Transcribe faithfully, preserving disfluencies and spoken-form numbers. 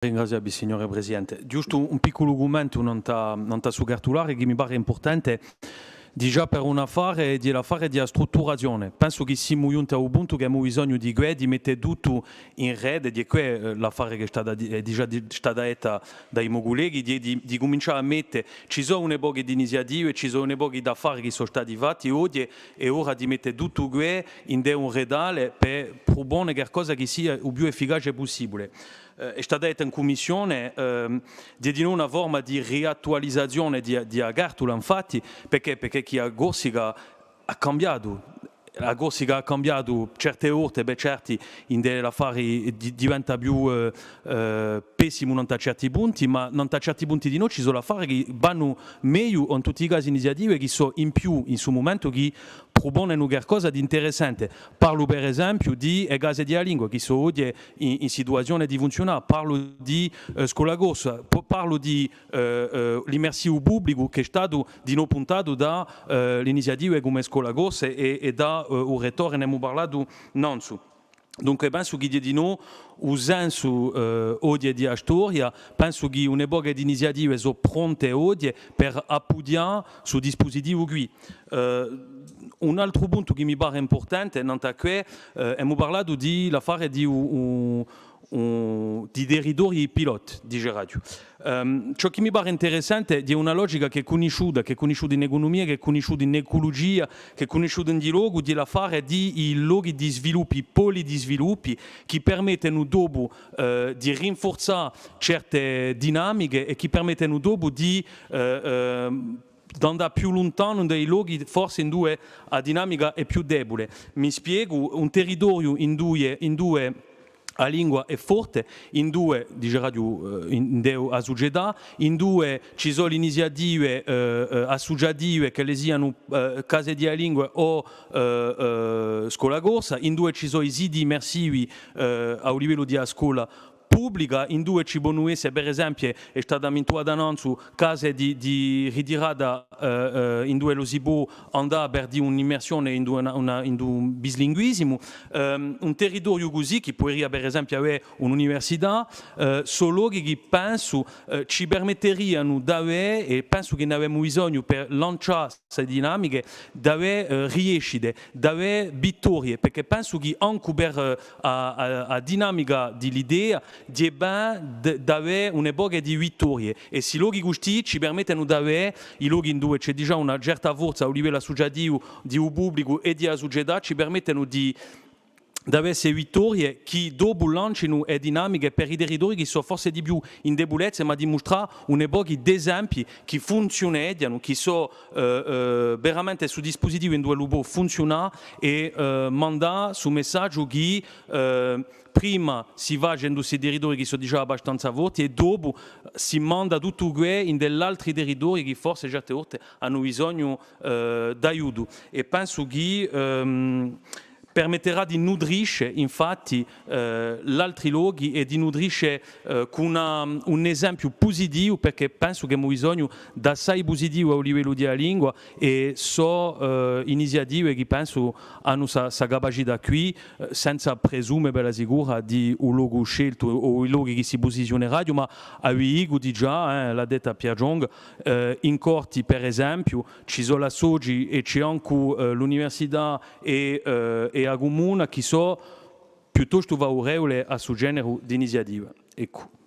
Ringrazià vi, signore Presidente. Ghjustu un picculu cummentu nant'à, nant'à stu cartulare chì mi pare impurtante, digià per un affare, hè l'affare di a strutturazione. Pensu chì simu ghjunti à u puntu chì emu bisognu di què, di mette tuttu in rete, di què, eh, l'affare chì hè stata di-, hè digià di-, stata detta da i mo culleghi, di, di, di cumincià à mette, ci sò une poche d'iniziative, ci sò une poche d'affari chì sò stati fatti oghje, hè ora di mette tuttu què ind'un redale per prupone qualcosa chì sia u più efficace pussibule. Eh, hè stata detta in cummissione, ehm, di, di una forma di riattualizazione di, di a cartula, infatti, perchè, perchè chì a Corsica hà cambiatu. A Corsica hà cambiatu certe volte, per certi, ind'è l'affari di-, diventa più, eh, eh, pessimu nant'à certi punti, ma nant'à certi punti dinò ci sò l'affari chì vanu megliu, o in tutti i casi iniziative chì sò in più in stu mumentu chì pruponenu qualcosa d'interessante. Parlu per esempiu di e case di a lingua, chì sò oghje in, in situazione di funziunà, parlu di, eh, Scola Corsa, po-, parlu di, eh, eh, l'immersivu publicu chì hè statu dinò puntatu da, eh, l'iniziative cum'è Scola Corsa è, è da, eh, u rettore, n'emu parlatu nanzu. Dunque, pensu chì hè dinò u sensu, eh, oghje di a storia, pensu chì une poche d'iniziative sò pronte oghje per appughjà stu dispusitivu quì. Eh, un altru puntu chì mi pare impurtante, nant'à què, eh, emu parlatu di l'affare di u, u, u, di territorii pilota, diceraghju. Ehm, ciò chì mi pare interessante hè una logica chì hè cunnisciuta, chì hè cunnisciuta in ecunumia, chì hè cunnisciuta in eculugia, chì hè cunnisciuta in di locu, hè l'affare di i lochi di sviluppu, i poli di sviluppu, chì permettenu dopu, eh, di rinfurzà certe dinamiche è chì permettenu dopu di, eh, ehm, d'andà più luntanu in dei lochi forse induve a dinamica hè più debule. Mi spiegu, un territoriu induve, induve a lingua hè forte, induve, diceraghju, eh, in, in a sucetà, induve ci sò l'iniziative, eh, eh, assuciative, ch'elle sianu, eh, case di a lingua o, eh, eh, Scola Corsa, induve ci sò i siti immersivi, eh, à u livellu di a scola publica, induve ci ponu esse, per esempiu, hè stata mintuata nanzu, case di, di ritirata, eh, eh, induve ellu si pò andà per dì un'immersione in una, una, in un bislinguisimu. Ehm, un territoriu cusì, chì puderia, per esempiu, avè un'università, eh, sò lochi chì pensu, eh, ci permetterianu d'avè, è pensu chì n'avemu bisognu per lancià ste dinamiche, d'avè, eh, riescite, d'avè vittorie, perchè pensu chì ancu per, eh, a, a, a dinamica di l'idea, hè bè d-, d'avè une poche di vittorie. È sti lochi custì ci permettenu d'avè i lochi induve ci hè digià una certa forza à u livellu assuciativu di u publicu è di a sucetà, ci permettenu di, d'avè ste vittorie chì dopu lancinu e dinamiche per i territorii chì sò forse di più in debulezza, ma dimustrà une poche d'esempii chì funziuneghjanu, chì sò, eh, eh, veramente stu dispusitivu induve ellu pò funziunà è, eh, mandà stu messaghju chì, eh, prima si face in sti territorii chì sò digià abbastanza forti è dopu si manda tuttu què in di l'altri territorii chì forse certe volte anu bisognu, eh, d'aiutu. È pensu chì, ehm, permetterà di nutrisce, infatti, eh, l'altri lochi è di nutrisce, eh, cù una, un esempiu pusitivu, perchè pensu chì emu bisognu d'assai pusitivu à u livellu di a lingua è sò, eh, iniziative chì pensu anu sta, sta capacità quì, eh, senza presume per a sicura di u locu sceltu o i lochi chì si pusiziuneraghju, ma a vi dicu digià, eh, l'hà detta Pierre Jong, eh, in Corti, per esempiu, ci sò l'associ è ci hè ancu, eh, l'università è, eh, è a cumuna chì sò piuttostu favurevule à stu generu d'iniziativa. Eccu.